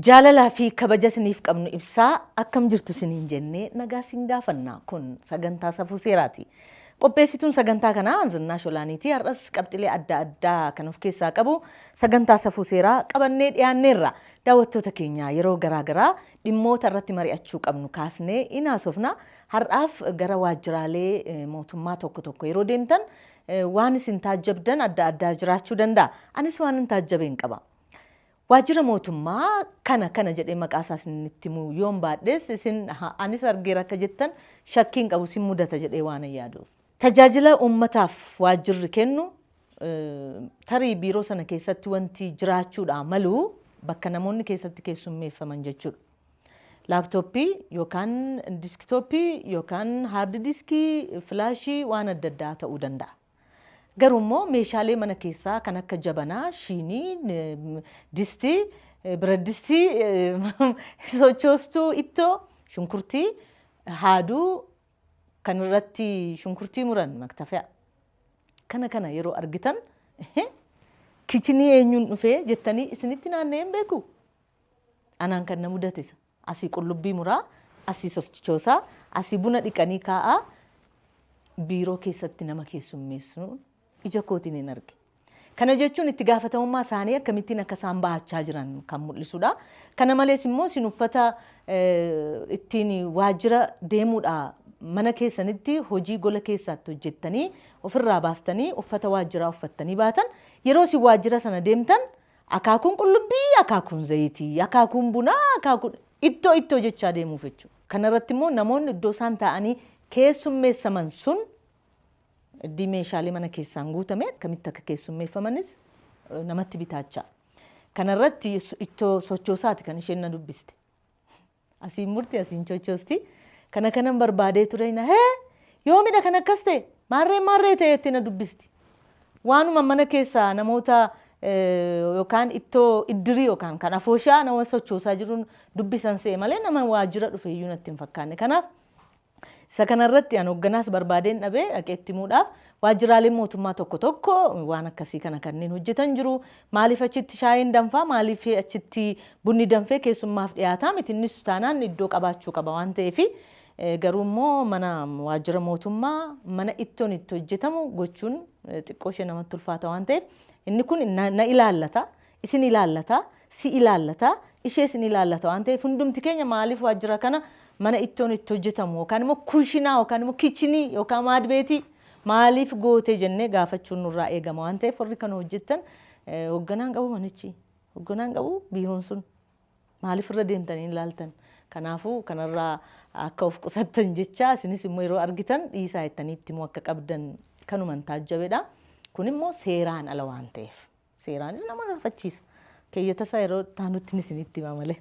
Jaalalaa fi kabaja isiniif qabnu ibsaa akkam jirtu isiniin jennee nagaa isin gaafanna. Kun sagantaa Safuu Seeraati. Qopheessituun sagantaa kanaa Zinnaash Olaaniiti. Har'as qabxilee adda addaa kan of keessaa qabu sagantaa Safuu Seeraa qabannee dhiyaanneerra. Daawwattoota keenya, yeroo garaa garaa dhimmoota irratti mari'achuu qabnu kaasnee in haasofna. Har'aaf gara waajjiraalee mootummaa tokko tokko yeroo deemtan waan isin taajjabdan adda addaa jiraachuu danda'a. Anis waan hin taajjabeen qaba. Waajjira mootummaa kana kana jedhee maqaa isaa isinitti himuu yoon baadhes, isin anis argeera akka jettan shakkii hin qabu, isin mudata jedhee waan hin yaaduuf. Tajaajila uummataaf waajjirri kennu, tarii biiroo sana keessatti wanti jiraachuudhaa malu, bakka namoonni keessatti keessummeeffaman jechuudha. Laaptooppii yookaan diskitooppii yookaan hard diskii, filaashii, waan adda addaa ta'uu danda'a. Garuu immoo meeshaalee mana keessaa kan akka jabanaa, shiinii, distii, biradistii, sochoostuu ittoo, shunkurtii, haaduu kan irratti shunkurtii muran, maktafiyaa. Kana kana yeroo argitan kichinii eenyuun dhufee jettanii isinitti naanna'ee hin beeku. Anaan kan na mudate isa. Asii qullubbii muraa, asii sochoosaa, asii buna dhiqanii kaa'aa, biiroo keessatti nama keessummeessu ija kootiin hin arge. Kana jechuun itti gaafatamummaa isaanii akkamittiin akka isaan bahachaa jiran kan mul'isudha. Kana malees immoo isin uffata ittiin waajjira deemuudha mana keessanitti hojii gola keessaatti hojjettanii ofirraa baastanii uffata waajjiraa uffattanii baatan, yeroo isin waajjira sana deemtan akaakuun qullubbii, akaakuun zayitii, akaakuun bunaa, akaakuun ittoo ittoo jechaa deemuuf jechuudha. Kanarratti immoo namoonni iddoo isaan taa'anii keessummeessaman sun iddii meeshaalee mana keessaan guutame akkamitti akka keessummeeffamanis namatti bitaachaa. Kanarratti ittoo sochoosaati kan isheen na dubbiste. Asiin murti, asiin sochoosti. Kana kanan barbaadee ture, na hee, yoomidha kan akkas ta'e, maarree maarree ta'etti na dubbisti. Waanuma mana keessaa namoota yookaan ittoo iddirii yookaan kan afooshaa nama sochoosaa jiruun dubbisan se'e malee nama waajjira dhufe iyyuu natti hin fakkaanne. Kanaaf isa kanarratti an hoogganaas barbaadeen dhabee dhaqeetti himuudhaaf. Waajjiraaleen mootummaa tokko tokko waan akkasii kana kanneen hojjetan jiru. Maaliif achitti shaayiin danfaa, maaliif achitti bunni danfee keessummaaf dhiyaataa miti? Innis taanaan iddoo qabaachuu qaba waan ta'eef, garuu immoo mana waajjira mootummaa mana ittoon itti hojjetamu gochuun xiqqoo ishee namatti ulfaata waan ta'eef, inni kun na ilaallata, isin ilaallata, si ilaallata, ishee isin ilaallata waan ta'eef, hundumti keenya maaliif waajjira kana mana ittoon itti hojjetamu yookaan immoo kushinaa yookaan immoo kichinii yookaan maadbeetii maaliif goote jennee gaafachuun nurraa eegama waan ta'eef, warri kana hojjettan, hoogganaan qabu manichi, hoogganaan qabu biiroon sun, maaliif irra deemtanii ilaaltan? Kanaafuu kanarraa akka of qusattan jecha, isinis immoo yeroo argitan dhiisaa jettanii itti immoo akka qabdan kanuman taajjabedha. Kun immoo seeraan ala waan ta'eef seeraanis nama gaafachiisa. Keeyyata isaa yeroo taanutti isinitti hima malee.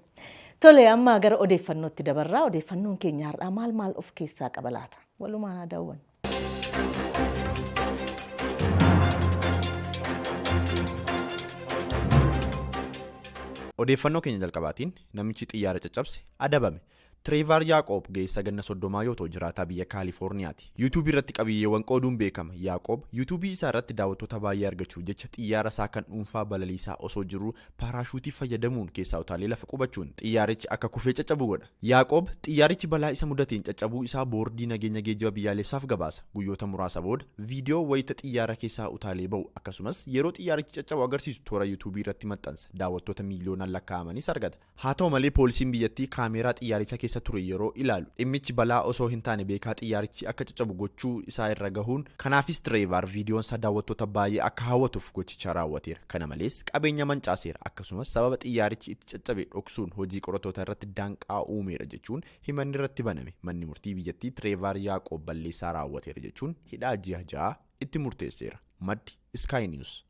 Tole, amma gara odeeffannootti dabarraa. Odeeffannoon keenya har'aa maal maal of keessaa qaba laata? Walumaan haa daawwannu. Odeeffannoo keenya jalqabaatiin, namichi xiyyaara caccabse adabame. Tireevaar Yaaqoob ga'eessa ganna 30 yoo ta'u, jiraataa biyya Kaalifoorniyaati. Yuutuubii irratti qabiyyeewwan qooduun beekama. Yaaqoob yuutuubii isaa irratti daawwattoota baay'ee argachuuf jecha xiyyaara isaa kan dhuunfaa balaliisaa osoo jiruu paaraashuutii fayyadamuun keessaa utaalee lafa qubachuun xiyyaarichi akka kufee caccabu godha. Yaaqoob xiyyaarichi balaa isa mudateen caccabuu isaa boordii nageenya geejjiba biyyaalessaaf gabaasa. Guyyoota muraasa booda viidiyoo wayita xiyyaara keessaa utaalee ba'u akkasumas yeroo xiyyaarichi caccabu agarsiisu toora yuutuubii irratti maxxansa. Daawwattoota miiliyoonaan lakkaa'amanis argata. Haa ta'u malee, poolisiin biyyattii kaameeraa xiyyaaricha keessa ture yeroo ilaalu dhimmichi balaa osoo hin taane beekaa xiyyaarichi akka caccabu gochuu isaa irra gahuun, kanaafis Tireevaar viidiyoon isaa daawwattoota baay'ee akka hawwatuuf gochicha raawwateera. Kana malees qabeenya mancaaseera, akkasumas sababa xiyyaarichi itti caccabe dhoksuun hojii qorattoota irratti danqaa uumeera jechuun himanni irratti baname. Manni murtii biyyattii Tireevaar Yaaqoob balleessaa raawwateera jechuun hidhaa ji'a 6 itti murteesseera. Maddi Sky News.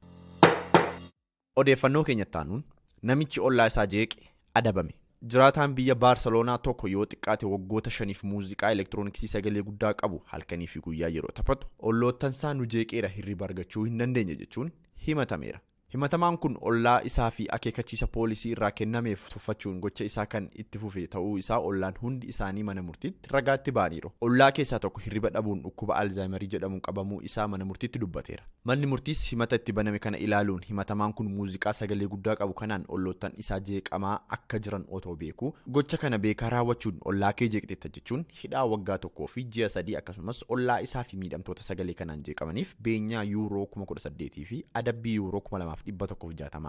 Odeeffannoo keenya aanuun, namichi ollaa isaa jeeqe adabame. Jiraataan biyya Baarseloonaa tokko yoo xiqqaate waggoota 5f muuziqaa elektirooniksii sagalee guddaa qabu halkanii fi guyyaa yeroo taphatu olloottansaa nu jeeqeera, hirriba argachuu hin dandeenye jechuun himatameera. Himatamaan kun ollaa isaa fi akeekkachiisa poolisii irraa kennameef tuffachuun gocha isaa kan itti fufe ta'uu isaa ollaan hundi isaanii mana murtiitti ragaatti ba'aniiru. Ollaa keessaa tokko hirriba dhabuun dhukkuba Alzheimerii jedhamuun qabamuu isaa mana murtiitti dubbateera. Manni murtiis himata itti baname kana ilaaluun himatamaan kun muuziqaa sagalee guddaa qabu kanaan olloottan isaa jeeqamaa akka jiran otoo beekuu gocha kana beekaa raawwachuun ollaa kee jeeqxeetta jechuun hidhaa waggaa 1 fi ji'a 3, akkasumas ollaa isaa fi miidhamtoota sagalee kanaan jeeqamaniif beenyaa yuuroo 18,000 fi adabbii yuuroo 2,160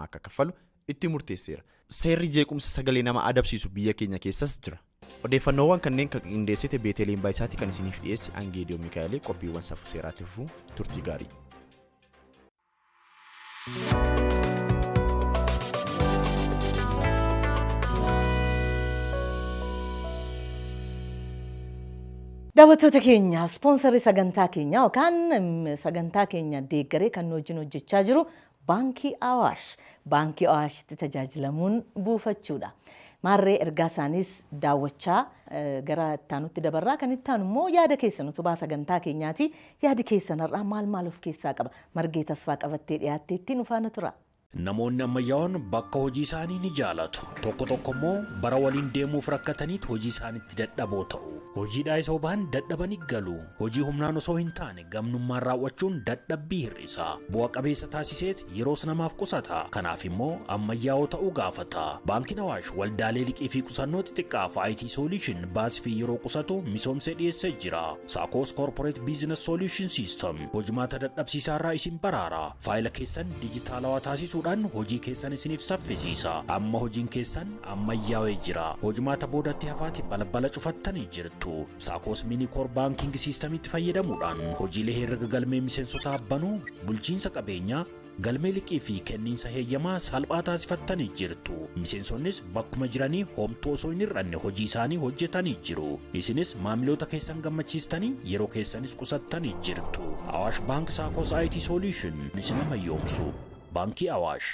akka kaffalu itti murteesseera. Seerri jeequmsa sagalee nama adabsiisu biyya keenya keessas jira. Odeeffannoowwan kanneen kan qindeessite Beeteleen Baayisaatti, kan isiniif dhiyeesse Angeediyoo Mikaa'elee. Qophiiwwan safuu seeraatti fufuu, turtii gaarii. Daawwattoota keenya, ispoonsarri sagantaa keenyaa yookaan sagantaa keenya deeggaree kan nu wajjin hojjechaa jiru Baankii Awaash. Baankii Awaashitti tajaajilamuun buufachuudha. Maarree ergaa isaaniis daawwachaa gara ittaanutti dabarraa. Kan ittaanu immoo yaada keessan utubaa sagantaa keenyaati. Yaadi keessan har'aa maal maal of keessaa qaba? Margee Tasfaa qabattee dhiyaattee ittiin ufaana tura. Namoonni ammayyaa'oon bakka hojii isaanii ni jaalatu. Tokko tokko immoo bara waliin deemuuf rakkataniit hojii isaanitti dadhaboo ta'u. Hojiidhaa isoo bahan dadhabanii galu. Hojii humnaan osoo hin taane gamnummaan raawwachuun dadhabbii hir'isa. Bu'a qabeessa taasiseet yeroos namaaf qusata. Kanaaf immoo ammayyaa'oo ta'uu gaafata. Baankiin Awaash waldaalee liqii fi qusannoo xixiqqaaf IT Solution baasii fi yeroo qusatu misoomsee dhiyeessee jira. Saakos Corporate Business Solution System hojimaata dadhabsiisaa irraa isin baraara. Faayila keessan dijitaalawaa taasisuudhaan hojii keessan isiniif saffisiisa. Amma hojiin keessan ammayyaa'ee jira. Hojimaata boodatti hafaati balbala cufattanii jirtu. Saakos Mini Core Banking Systemitti fayyadamuudhaan hojiilee herrega galmee miseensotaa banuu, bulchiinsa qabeenyaa, galmee liqii fi kenniinsa heeyyamaa salphaa taasifattanii jirtu. Miseensonnis bakkuma jiranii homtuu osoo hin hir'anne hojii isaanii hojjetanii jiru. Isinis maamiloota keessan gammachiistanii yeroo keessanis qusattanii jirtu. Awaash Baank Saakos IT Solution isin ammayyoomsu. Baankii Awaash.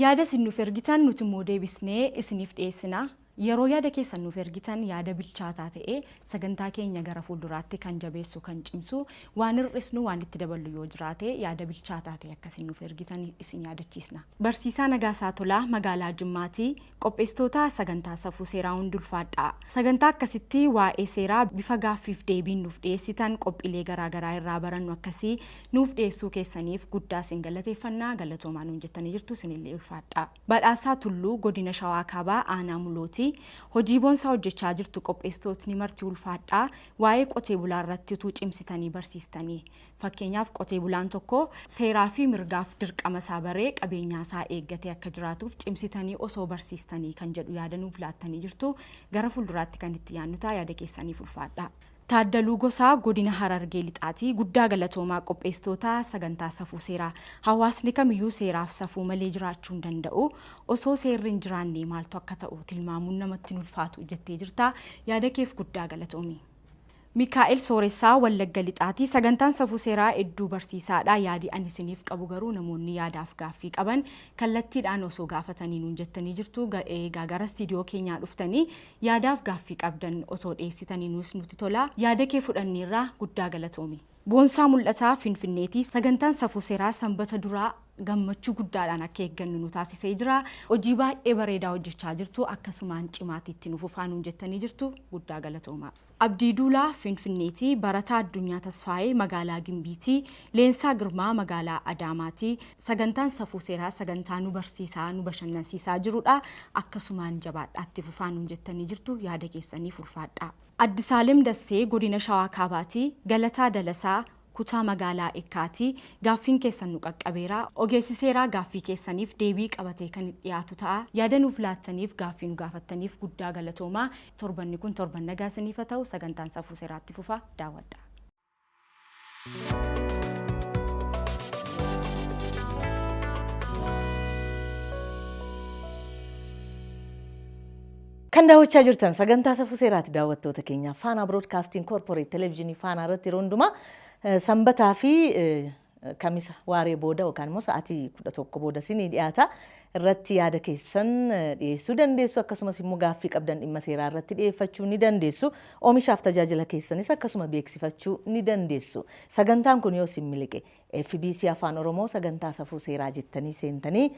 Yaada isin nuuf ergitan nuti immoo deebisnee isiniif dhiyeessina. Yeroo yaada keessan nuuf ergitan yaada bilchaataa ta'e, sagantaa keenya gara fuulduraatti kan jabeessu, kan cimsu, waan hir'isnu, waan itti daballu yoo jiraate yaada bilchaataa ta'e akkasiin nuuf ergitan isin yaadachiisna. Barsiisaa Nagaasaa Tolaa magaalaa Jimmaatii, qopheessitoota sagantaa safuu seeraa hundi ulfaadhaa. Sagantaa akkasitti waa'ee seeraa bifa gaaffiif deebiin nuuf dhiyeessitan, qophiilee garaagaraa irraa barannu akkasii nuuf dhiyeessuu keessaniif guddaa isin galateeffannaa, galatoomaa nuun jettanii jirtu, isinillee ulfaadhaa. Badhaasaa Tulluu godina Shawaa Kaabaa aanaa Mulooti. Hojii boonsaa hojjechaa jirtu, qopheessitootni marti ulfaadhaa. Waa'ee qotee bulaa irratti utuu cimsitanii barsiistanii. Fakkeenyaaf, qotee bulaan tokko seeraa fi mirgaaf dirqama isaa baree qabeenyaa isaa eeggatee akka jiraatuuf cimsitanii osoo barsiistanii kan jedhu yaada nuuf laattanii jirtu. Gara fuulduraatti kan itti yaadnu ta'a, yaada keessaniif ulfaadhaa. Taaddaluu Gosaa godina Harargee Lixaatii, guddaa galatoomaa qopheessitoota sagantaa safuu seeraa. Hawaasni kamiyyuu seeraaf safuu malee jiraachuu hin danda'u. Osoo seerri hin jiraanne maaltu akka ta'u tilmaamuun namatti hin ulfaatu jettee jirta. Yaada keef guddaa galatoomi. Mikaa'el Sooressaa Wallagga Lixaatii, sagantaan safuu seeraa hedduu barsiisaadha. Yaadi ani isiniif qabu garuu namoonni yaadaaf gaaffii qaban kallattiidhaan osoo gaafatanii nuun jettanii jirtu. Egaa gara istiidiyoo keenyaa dhuftanii yaadaaf gaaffii qabdan osoo dhiyeessitanii nuus nutti tola. Yaada kee fudhanneerraa, guddaa galatoomi. Boonsaa Mul'ataa Finfinneetii, sagantaan safuu seeraa sanbata duraa gammachuu guddaadhaan akka eeggannu nu taasisee jira. Hojii baay'ee bareedaa hojjechaa jirtu, akkasumaan cimaatti itti nu fufaa nuun jettanii jirtu, guddaa galatoomaa. Abdii Duulaa Finfinneetii, Barataa Addunyaa Tasfaayee magaalaa Gimbiitii, Leensaa Girmaa magaalaa Adaamaatii, sagantaan safuu seeraa sagantaa nu barsiisaa nu bashannansiisaa jirudha. Akkasumaan jabaadhaatti fufaa nuun jettanii jirtu, yaada keessaniif ulfaadhaa. Addisaalem Dassee godina Shawaa Kaabaatii, Galataa Dalasaa kutaa magaalaa Ekkaatii, gaaffiin keessan nu qaqqabeera. Ogeessi seeraa gaaffii keessaniif deebii qabatee kan dhiyaatu ta'a. Yaada nuuf laattaniif, gaaffii nu gaafattaniif guddaa galatoomaa. Torbanni kun torban nagaa isiniif haa ta'u. Sagantaan safuu seeraatti fufa, daawwadha. Kan daawwachaa jirtan sagantaa safuu seeraati, daawwattoota keenya. Faanaa Broadcasting Corporate Televizyinii Faanaa irratti yeroo hundumaa sanbataa fi kamisa waaree booda yookaan immoo sa'aatii 11 booda isinii dhiyaata. Irratti yaada keessan dhiyeessuu dandeessu, akkasumas immoo gaaffii qabdan dhimma seeraa irratti dhiyeeffachuu ni dandeessu. Oomishaaf tajaajila keessanis akkasuma beeksifachuu ni dandeessu. Sagantaan kun yoo isin miliqe, FBC Afaan Oromoo sagantaa Safuu Seeraa jettanii seentanii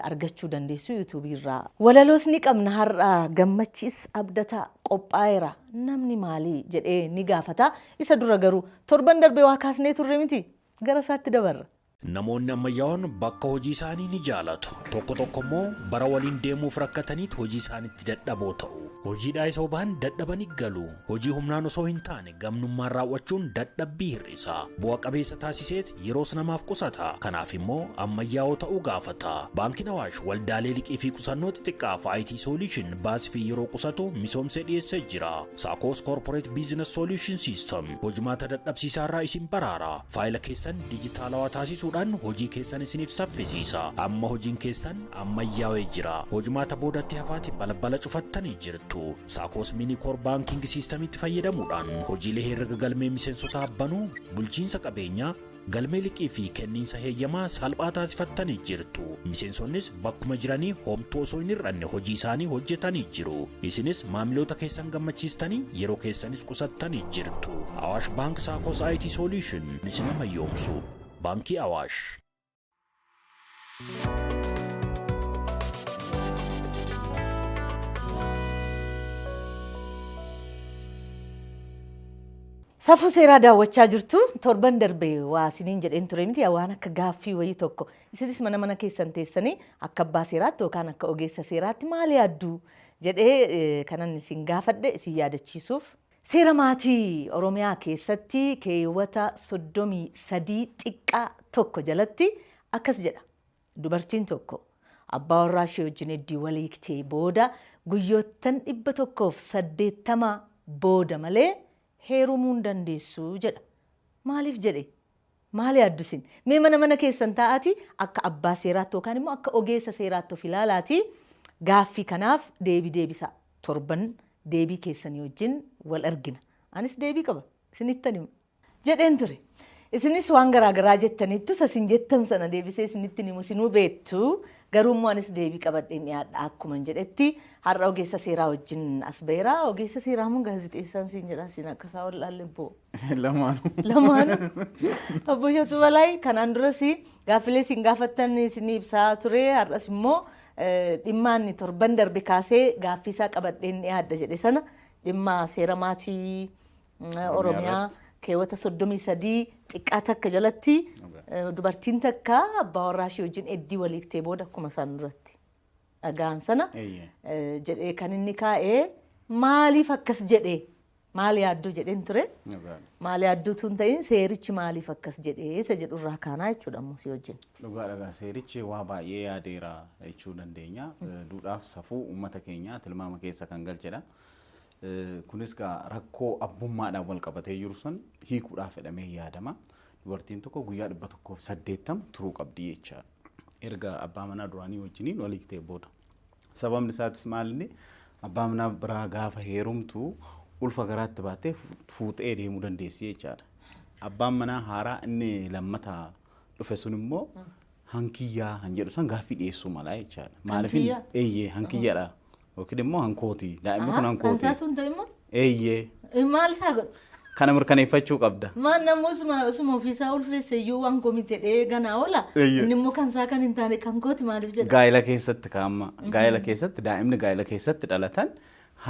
argachuu dandeessu yuutuubii irraa. Walaloos ni qabna har'a. Gammachiis Abdataa qophaa'eera. Namni maalii jedhee ni gaafata. Isa dura garuu torban darbe waa kaasnee turre miti, gara isaatti dabarra. Namoonni ammayyaa'oon bakka hojii isaanii ni jaalatu. Tokko tokko immoo bara waliin deemuuf rakkataniit hojii isaanitti dadhaboo ta'u. Hojiidhaa isoo bahan dadhabanii galu. Hojii humnaan osoo hin taane gamnummaan raawwachuun dadhabbii hir'isa. Bu'a qabeessa taasiseet yeroos namaaf qusata. Kanaaf immoo ammayyaa'oo ta'uu gaafata. Baankiin Awaash waldaalee liqii fi qusannoo xixiqqaaf IT Solution baasii fi yeroo qusatu misoomsee dhiyeessee jira. Saakos Corporate Business Solution System hojimaata dadhabsiisaa irraa isin baraara. Faayila keessan dijitaalawaa taasisuudhaan hojii keessan isiniif saffisiisa. Amma hojiin keessan ammayyaa'ee jira. Hojimaata boodatti hafaati balbala cufattanii jirtu. Saakos Mini Core Banking Systemitti fayyadamuudhaan hojiilee herrega galmee miseensotaa banuu, bulchiinsa qabeenyaa, galmee liqii fi kenniinsa heeyyamaa salphaa taasifattanii jirtu. Miseensonnis bakkuma jiranii homtuu osoo hin hir'anne hojii isaanii hojjetanii jiru. Isinis maamiloota keessan gammachiistanii yeroo keessanis qusattanii jirtu. Awaash Bank Saakos IT Solution isin ammayyoomsu. Baankii Awaash. Safuu Seeraa daawwachaa jirtu. Torban darbe waa isiniin jedheen ture miti, waan akka gaaffii wayii tokko. Isinis mana mana keessan teessanii akka abbaa seeraatti yookaan akka ogeessa seeraatti maal yaaddu jedhee kanan isin gaafadhe isin yaadachiisuuf. Seera maatii Oromiyaa keessatti keewwata 33 xiqqaa 1 jalatti akkas jedha. Dubartiin tokko abbaa warraa ishee wajjin eddii wal hiiktee booda guyyoottan 180 booda malee heerumuu hin dandeessu jedha. Maaliif jedhe? Maal yaaddu isin? Mee mana mana keessan taa'aatii akka abbaa seeraatti yookaan immoo akka ogeessa seeraatti of ilaalaatii gaaffii kanaaf deebii deebisaa. Torban deebii keessanii wajjin wal argina. Anis deebii qaba. Isinittan hima. Jedheen ture. Isinis waan garaa garaa jettaniittu, isa isin jettan sana deebisee isinitti himu isinuu beektu. Garuu immoo anis deebii qabadheen dhiyaadha akkuma jedhetti har'a ogeessa seeraa wajjin as ba'eera. Ogeessa seeraa moo gaazexeessaan siin jedha, siin akka isaa wallaalle boo. Lamaanuu. Lamaanuu. Obbo Isheetuu Balaay, kanaan duras gaaffilee isin gaafattan isinii ibsaa ture. Har'as immoo dhimma inni torban darbe kaasee gaaffii isaa qabadheen dhiyaadha jedhe sana, dhimma seera maatii Oromiyaa keewwata 33 xiqqaa 1 jalatti dubartiin takka abbaa warraa ishee wajjin eddii waliiktee booda akkuma isaan duratti dhagaan sana jedhee kan inni kaa'ee maaliif akkas jedhee, maal yaadduu jedheen ture. Maal yaadduutu hin ta'in, seerichi maaliif akkas jedhee isa jedhurraa kaanaa jechuudha ammoo si wajjin. Dhugaa dhagaa, seerichi waa baay'ee yaadeera jechuu dandeenya. Duudhaaf safuu uummata keenyaa tilmaama keessa kan galchedha. Kunis gaa rakkoo abbummaadhaan wal qabatee jiru sun hiikuudhaaf jedhamee yaadama. Dubartiin tokko guyyaa 180 turuu qabdi jechaadha. Erga abbaa manaa duraanii wajjiniin wal hiiktee booda. Sababni isaatis maal, inni abbaa manaa biraa gaafa heerumtu ulfa garaatti baattee fuutee deemuu dandeessi jechaadha. Abbaan manaa haaraa inni lammata dhufe sun immoo hankiyyaa han jedhu san gaaffii dhiyeessuu mala jechaadha. Maaliif? Hankiyyaa? Eeyyee, hankiyyaadha. Yookiin immoo hankooti. Daa'imni kun Kan hankooti. isaatu hin ta'in immoo Eeyyee. Maal isaa godhu? Kana mirkaneeffachuu qabda. Maal, namni osuma ofiisaa ulfeesse iyyuu waan komite dhee ganaa oola. Eeyyee. Inni immoo kan isaa kan hin taane kan kooti maaliif jedha? Gaa'ila keessatti kaa'amma. Gaa'ila keessatti daa'imni gaa'ila keessatti dhalatan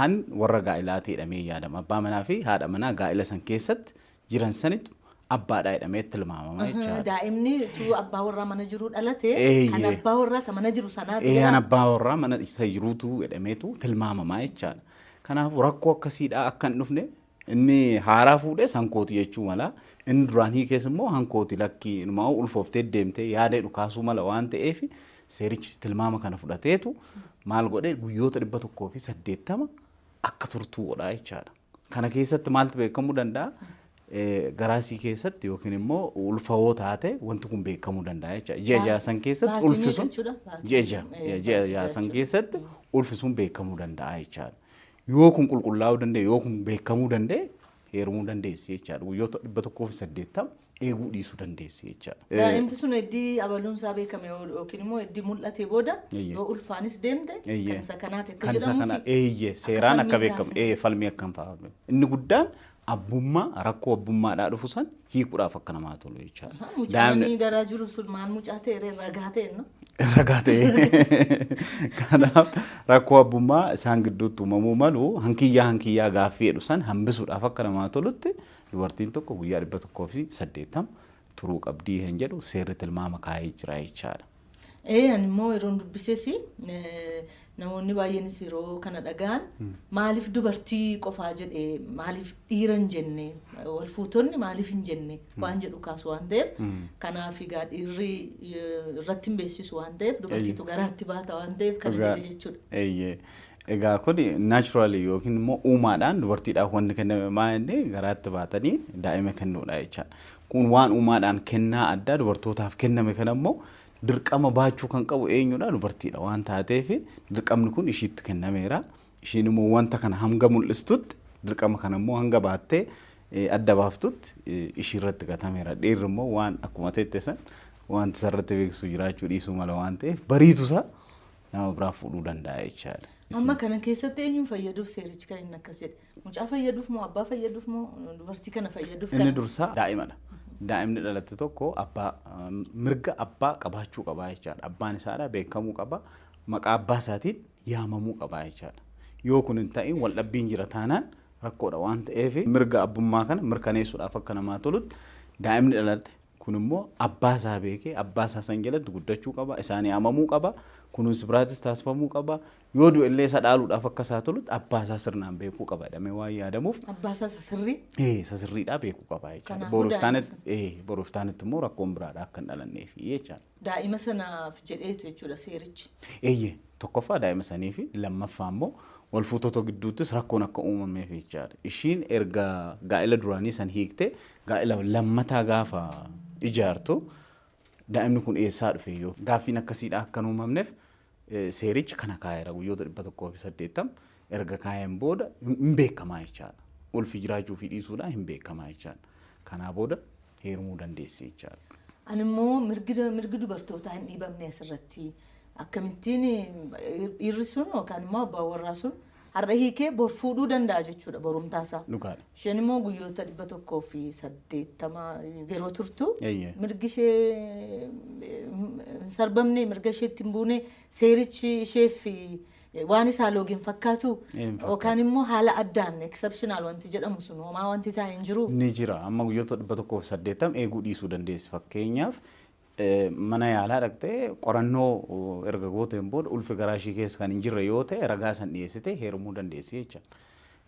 han warra gaa'ilaati jedhamee yaadama. Abbaa manaa fi haadha manaa gaa'ila san keessatti jiran sanitu abbaadha jedhamee tilmaamama jechaadha. Daa'imni utuu abbaa warraa mana jiruu dhalate Eeyyee. kan abbaa warraa isa mana jiru sanaati. Ee, han abbaa warraa mana isa jiruutu jedhameetu tilmaamama jechaadha. Kanaafuu rakkoo akkasiidhaa akka hin dhufne, inni haaraa fuudhes hankooti jechuu mala. Inni duraan hiikees immoo hankooti, lakkii, inumaa ulfooftee deemtee yaada jedhu kaasuu mala waan ta'eef, seerichi tilmaama kana fudhateetu maal godhe? Guyyoota 180 akka turtuu godha jechaadha. Kana keessatti maaltu beekamuu danda'a? Garaasii keessatti yookiin immoo ulfawoo taate wanti kun beekamuu danda'a jechaadha. Ji'a 6 san keessatti Baatii ulfi meeqa sun jechuudha? Baatii- ji'a 6 ji'a baatii 6 san jechuudha. keessatti ulfi sun beekamuu danda'a jechaadha. Yoo kun qulqullaa'uu danda'e, yoo kun beekamuu danda'e, heerumuu dandeessi jechaadha. Guyyoota 180 eeguu dhiisuu dandeessi jechaadha. Daa'imti sun heddii abaluun isaa beekame yookiin immoo heddii mul'ate booda yoo ulfaanis deemte kan isa kanaati akka Kan isa jedhamuu kana fi seeraan akka falmii beekamu taasisa. Falmii akka hin faafame. Inni guddaan abbummaa, rakkoo abbummaadhaa dhufu san hiikuudhaaf akka namaa tolu jechaadha. Mucaan inni garaa jiru sun maal mucaa ta'e ragaa ta'e no? Ragaa ta'e. Kanaaf rakkoo abbummaa isaan gidduutti uumamuu malu, hankiyyaa hankiyyaa gaaffii jedhu san hambisuudhaaf akka namaa tolutti dubartiin tokko guyyaa 180 turuu qabdii kan jedhu seerri tilmaama kaa'ee jira jechaadha. Ani immoo yeroon dubbises, namoonni baay'eenis yeroo kana dhaga'an, maaliif dubartii qofaa jedhee, maaliif dhiira hin jenne, wal fuutonni maaliif hin jenne waan jedhu kaasu waan ta'eef, kanaaf egaa dhiirri irratti hin beeksisu waan ta'eef, dubartiitu garaatti baata waan ta'eef kana jedhe jechuudha. Eeyyee. Egaa kun naturally yookiin immoo uumaadhaan dubartiidhaaf wanti kenname maa inni garaatti baatanii daa'ima kennuudha jechaadha. Kun waan uumaadhaan kennaa addaa dubartootaaf kenname kana immoo dirqama baachuu kan qabu eenyudha? Dubartiidha waan taateef dirqamni kun ishiitti kennameera. Ishiin immoo wanta kana hanga mul'istutti, dirqama kana immoo hanga baattee adda baaftutti ishii irratti gatameera. Dhiirri immoo waan akkuma teette san wanti isarratti beeksisu jiraachuu dhiisuu mala waan ta'eef, bariitu isaa nama biraa fuudhuu danda'a jechaadha. Amma kana keessatti eenyuun fayyaduuf seerichi kan inni akkas jedhe? Mucaa fayyaduuf moo, abbaa fayyaduuf moo, dubartii kana fayyaduuf? Inni dursaa daa'imadha. Daa'imni dhalate tokko abbaa, mirga abbaa qabaachuu qaba jechaadha. Abbaan isaadha beekamuu qaba. Maqaa abbaa isaatiin yaamamuu qaba jechaadha. Yoo kun hin ta'in waldhabbiin jira taanaan rakkoodha waan ta'eef, mirga abbummaa kana mirkaneessuudhaaf akka namaa tolutti daa'imni dhalate kun immoo abbaa isaa beekee abbaa isaa san jalatti guddachuu qaba. Isaan yaamamuu qaba. Kunuunsi biraatis taasifamuu qaba. Yoo du'e illee isa dhaaluudhaaf akka isaa tolutti abbaa isaa sirnaan beekuu qaba jedhamee waan yaadamuuf. Abbaa isaa sirrii. Isa sirriidhaa beekuu qaba jechaadha. Kanaafuu Boruuf daa'ima taanetti boruuf taanetti immoo rakkoon biraadha akka hin dhalanneef jechaadha. Daa'ima sanaaf jedheetu jechuudha seerichi. Eeyyee, tokkoffaa daa'ima sanii fi lammaffaa immoo wal fuutota gidduuttis rakkoon akka uumameef jechaadha. Ishiin erga gaa'ela duraanii san hiiktee gaa'ela lammataa gaafa ijaartu, daa'imni kun eessaa dhufe yoo gaaffiin akkasiidha akka hin uumamneef seerichi kana kaa'eera. Guyyoota 180 erga kaa'een booda hin beekamaa jechaadha. Ulfi jiraachuu fi dhiisuudhaan hin beekamaa jechaadha. Kanaa booda heerumuu dandeessi jechaadha. Ani immoo mirgi dubartootaa hin dhiibamne asirratti, akkamittiin dhiirri sun yookaan immoo abbaan warraa sun har'a hiikee bor fuudhuu danda'a jechuudha borumtaasaa. Dhugaadha. Isheen immoo guyyoota 180 yeroo turtu mirgi ishee hin sarbamne, mirga isheetti hin buune, seerichi isheef waan isaa loogin fakkaatu Hin fakkaatu. yookaan immoo haala addaan exceptional wanti jedhamu sun homaa wanti taa'e hin jiru. Ni jira. Amma guyyoota 180 eeguu dhiisuu dandeessi. Fakkeenyaaf, mana yaalaa dhaqxee qorannoo erga gooteen booda ulfi garaa ishii keessa kan hin jirre yoo ta'e, ragaa san dhiyeessitee heerumuu dandeessi jecha.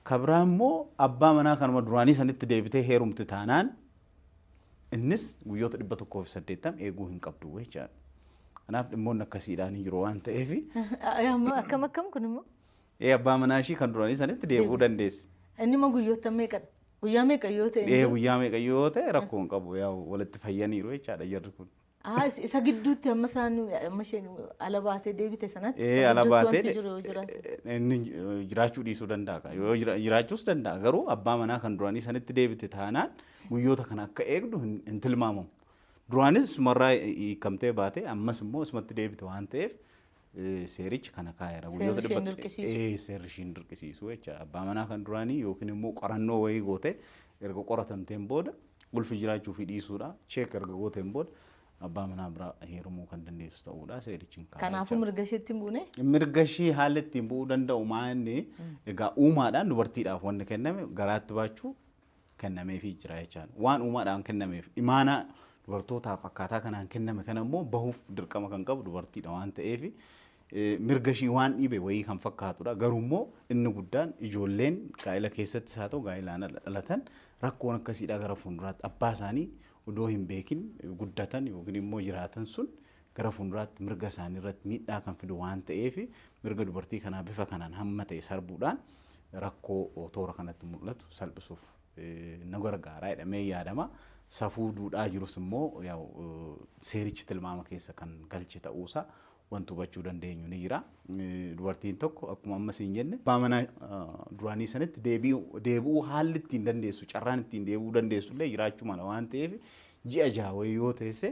Kabraa immoo abbaa manaa kanuma duraanii sanitti deebitee heerumti taanaan, innis guyyoota 180 eeguu hin qabdu jechaadha. Kanaaf dhimmoonni akkasiidhaan hin jiru waan ta'eef. Akkam akkam kun immoo? Abbaa manaa ishii kan duraanii sanitti deebi'uu dandeessi. Inni immoo guyyoota meeqadha? Guyyaa meeqa yoo ta'e? Guyyaa meeqa yoo ta'e rakkoo hin qabu, yaa walitti fayyaniiru jechaadha jarri kun. Isa gidduutti amma isaan amma isheen ala baatee deebite sanatti isa Ala gidduutti baatee wanti jiru yoo jiraate. Inni jiraachuu dhiisuu danda'a. Yoo jiraachuus danda'a, garuu abbaa manaa kan duraanii sanitti deebite taanaan guyyoota kana akka eegdu hin tilmaamamu. Duraanis isumarraa hiikamtee baate, ammas immoo isumatti deebite waan ta'eef seerichi kana kaa'eera. Seerri isheen dirqisiisu. Seerri isheen dirqisiisu jecha. Abbaa manaa kan duraanii yookiin immoo qorannoo wayii goote, erga qoratamteen booda ulfi jiraachuu fi dhiisuudha. Check erga gooteen booda abbaa manaa biraa heerumuu kan dandeessu ta'uudha seerichi hin kaa'e Kanaafuu jecha. mirga isheetti hin buune. Mirga ishii haala ittiin bu'uu danda'u maa inni egaa uumaadhaan dubartiidhaaf wanni kenname garaatti baachuu kennameefii jira jechaadha. Waan uumaadhaan kennameef, imaanaa dubartootaaf akkaataa kanaan kenname kana immoo bahuuf dirqama kan qabu dubartiidha waan ta'eef, mirga ishii waan dhiibe wayii kan fakkaatudha. Garuu immoo inni guddaan ijoolleen gaa'ela keessattis haa ta'u gaa'ilaan ala dhalatan rakkoon akkasiidha gara fuulduraatti abbaa isaanii odoo hin beekin guddatan yookiin immoo jiraatan sun gara fuulduraatti mirga isaanii irratti miidhaa kan fidu waan ta'eef, mirga dubartii kanaa bifa kanaan hamma ta'e sarbuudhaan rakkoo toora kanatti mul'atu salphisuuf na gargaara jedhamee yaadama. Safuu duudhaa jirus immoo yaa'u seerichi tilmaama keessa kan galche ta'uusaa wanti hubachuu dandeenyu ni jira. Dubartiin tokko akkuma amma siin jenne abbaa manaa duraanii sanitti deebi'uu haalli ittiin dandeessu, carraan ittiin deebi'uu dandeessu illee jiraachuu mala waan ta'eef, Ji'a 6 wayii yoo teesse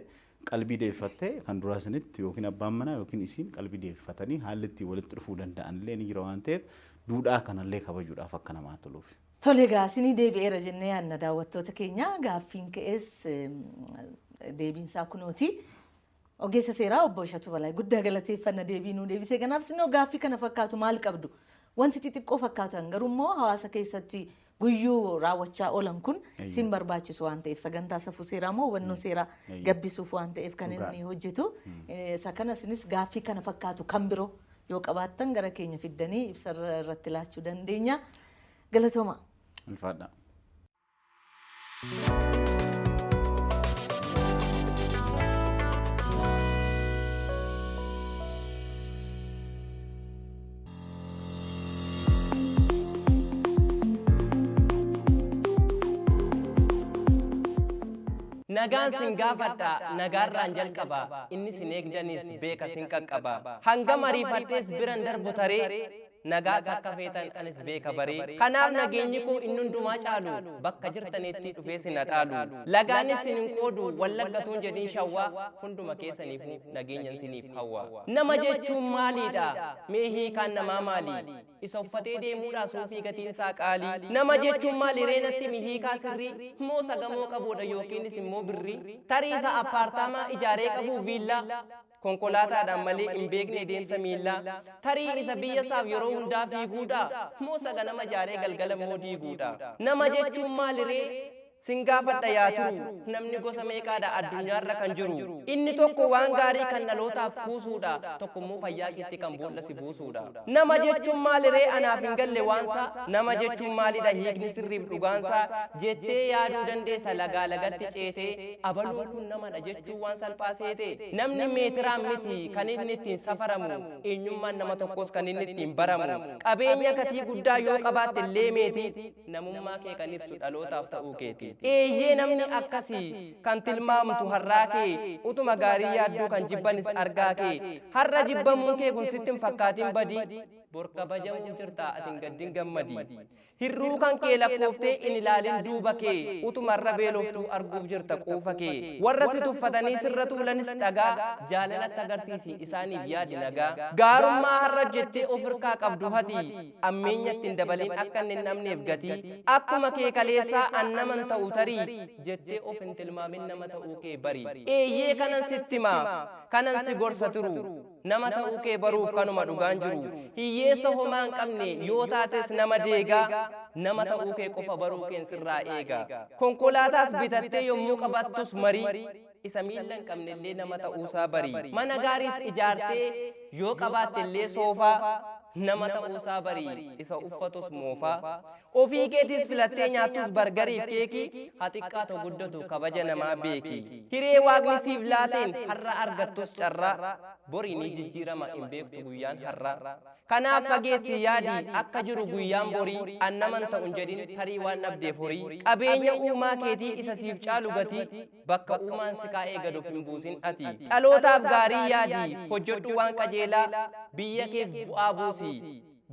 qalbii deeffattee kan duraa sanitti yookiin abbaan manaa yookiin isiin qalbii deeffatanii haalli ittiin walitti dhufuu danda'an illee ni jira waan ta'eef duudhaa kanallee kabajuudhaaf akka namaa toluuf. Tole egaa isinii deebi'eera jennee yaadna daawwattoota keenya gaaffiin ka'es deebiinsaa kunooti. Ogeessa seeraa obbo Ishatuu Balaay guddaa galateeffanna deebii nuu deebisee kanaaf isinoo gaaffii kana fakkaatu maal qabdu? Wanti xixiqqoo fakkaatan garuu immoo hawaasa keessatti guyyuu raawwachaa oolan kun sin barbaachisu waan ta'eef sagantaa safuu seeraa immoo hubannoo seeraa gabbisuuf waan ta'eef kan inni hojjetu. Isa kana isinis gaaffii kana fakkaatu kan biroo yoo qabaattan gara keenya fiddanii ibsa irratti laachuu dandeenya. Galatooma. Ulfaadha. Nagaan sin gaafadha, nagaarraan jalqaba, inni sin eegdanis beeka sin qaqqaba. Hangam ariifadhees biran darbu taree, nagaas akka feetan anis beeka baree. Kanaaf nageenyi koo inni hundumaa caalu, bakka jirtanitti dhufee sin dhaalu. Lagaanis sin hin qoodu, wallaggatuun jedhin shawwaa, hunduma keessaniifuu nageenyan siniif hawwa. Nama jechuun maaliidha? Mee hiikaan namaa maali? Isa uffatee deemuudha suufii gatiin isaa qaalii. Nama jechuun maali reenatti mi hiikaa sirrii? Moo sagamoo qabuudha yookiinis immoo birrii? Tarii isa appaartaamaa ijaaree qabuu viillaa? Konkolaataadhaan malee hin beekne deemsa miillaa. Tarii isa biyya isaaf yeroo hundaa fiiguudha? Moo saganama ijaaree galgala immoo diiguudha? Nama jechuun maali ree? Sin gaafadha yaa turu, namni gosa meeqaadha addunyaarra kan jiru. Inni tokko waan gaarii kan dhalootaaf kuusuudha, tokko immoo fayyaa keetti kan boolla si buusuudha. Nama jechuun maali ree anaaf hin galle waansa, nama jechuun maalidha hiikni sirriif dhugaansa, jettee yaaduu dandeessa lagaa lagatti ceetee, abaluun kun namadha jechuun waan salphaa seete. Namni meetiraan miti kan inni ittiin safaramu, eenyummaan nama tokkos kan inni ittiin baramu. Qabeenya gatii guddaa yoo qabaatte illee meeti, namummaa kee kan ibsu dhalootaaf ta'uu keeti. Eeyyee namni akkasii kan tilmaamtu har'aa kee utuma gaarii yaadduu kan jibbanis argaa kee har'a jibbamuun kee kun sitti hin fakkaatin badii bor kabajamuuf jirta ati hin gaddin gammadi. Hirruu kan kee lakkooftee hin ilaalin duuba kee utuma irra beeloftuu arguuf jirta quufa kee warra si tuffatanii sirra tuulanis dhagaa jaalalatti agarsiisi isaaniif yaadi nagaa. Gaarummaa har'a jettee of hirkaa qabdu hati ammeenyatti hin dabalin akka inni hin dhabneef gatii akkuma kee kaleessaa an naman ta'u tarii jettee of hin tilmaamin nama ta'uu kee bari. Eeyyee kanan sitti himaa kanan si gorsa turu nama ta'uu kee baruuf kanuma dhugaan jiru. Hiyyeessa homaa hin qabne yoo taates nama deegaa nama ta'uu kee qofa baruu keen sirraa eega. Konkolaataas bitattee yommuu qabattus marii isa miilla hin qabne illee nama ta'uusaa bari. Mana gaariis ijaartee yoo qabaatte illee soofaa nama ta'uusaa bari isa uffatus moofaa. Ofii keetiis filattee nyaattus bargariif keekii haa xiqqaatu guddatu kabaja namaa beeki. Hiree waaqni siif laateen har'a argattus carraa borii ni jijjiirama hin beektu guyyaan har'aa. Kanaaf fageessi yaadi akka jiru guyyaan borii an naman ta'u hin jedhin tarii waan dhabdeef horii. Qabeenya uumaa keetii isa siif caalu gatii bakka uumaan si kaa'ee gad of hin buusin ati. Dhalootaaf gaarii yaadi hojjedhu waan qajeelaa biyya keef bu'aa buusi.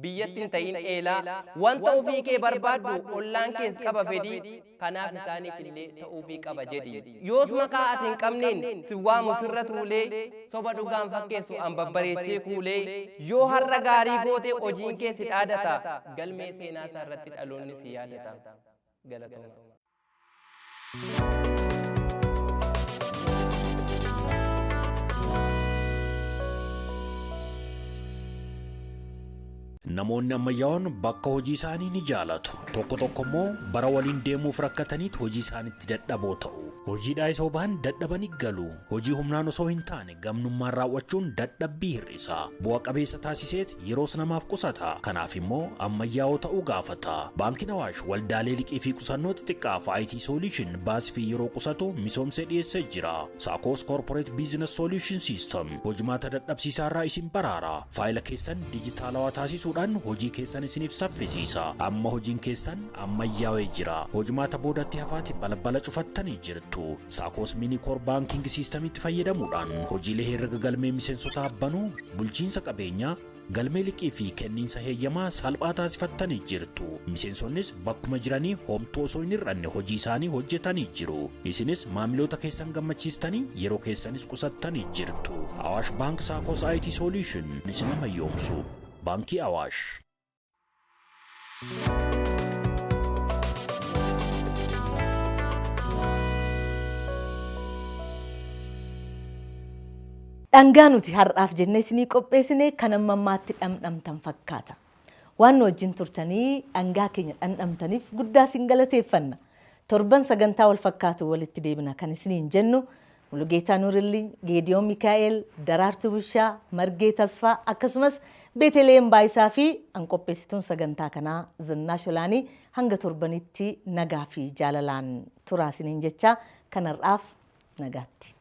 Biyyatti hin ta'in eelaa wanta ofii kee barbaaddu ollaan kees qaba fedhii kanaaf isaaniif illee ta'uufii qaba jedhi. Yoos maqaa ati hin qabneen si waamu sirra tuulee soba dhugaan fakkeessu an babbareechee kuulee yoo har'a gaarii goote hojiin kee si dhaadata galmee seenaa isaa irratti dhaloonni si yaadata. Galatooma. Namoonni ammayyaa'oon bakka hojii isaanii ni jaalatu. Tokko tokko immoo bara waliin deemuuf rakkataniit hojii isaanitti dadhaboo ta'u. Hojiidhaa isoo bahan dadhabanii galu. Hojii humnaan osoo hin taane gamnummaan raawwachuun dadhabbii hir'isa. Bu'a qabeessa taasiseet yeroos namaaf qusata. Kanaaf immoo ammayyaa'oo ta'uu gaafata. Baankiin Awaash waldaalee liqii fi qusannoo xixiqqaaf IT Solution baasii fi yeroo qusatu misoomsee dhiyeessee jira. Saakos Corporate Business Solution System hojimaata dadhabsiisaa irraa isin baraara. Faayila keessan dijitaalawaa taasisuudhaan hojii keessan isiniif saffisiisa. Amma hojiin keessan ammayyaa'ee jira. Hojimaata boodatti hafaati balbala cufattanii jirtu. Saakos Mini Core Banking Systemitti fayyadamuudhaan hojiilee herrega galmee miseensotaa banuu, bulchiinsa qabeenyaa, Galmee liqii fi kenniinsa heeyyamaa salphaa taasifattanii jirtu. Miseensonnis bakkuma jiranii homtuu osoo hin hir'anne hojii isaanii hojjetanii jiru. Isinis maamiloota keessan gammachiistanii yeroo keessanis qusattanii jirtu. Awaash Baank Saakos IT Solution isin ammayyoomsu. Baankii Awaash. Dhangaa nuti har'aaf jennee isinii qopheessine kan amma ammaatti dhamdhamtan fakkaata. Waan nu wajjin turtanii dhangaa keenya dhandhamtaniif guddaa isin galateeffanna. Torban sagantaa wal fakkaatu walitti deebina kan isiniin jennu Mulugeetaa Nuurillii, Geediyoon Mikaa'el, Daraartuu Bushaa, Margee Tasfaa akkasumas Beeteleem Baayisaa fi an qopheessituun sagantaa kanaa Zinnaash Olaanii hanga torbanitti nagaa fi jaalalaan turaa isiniin jechaa kan har'aaf nagaatti.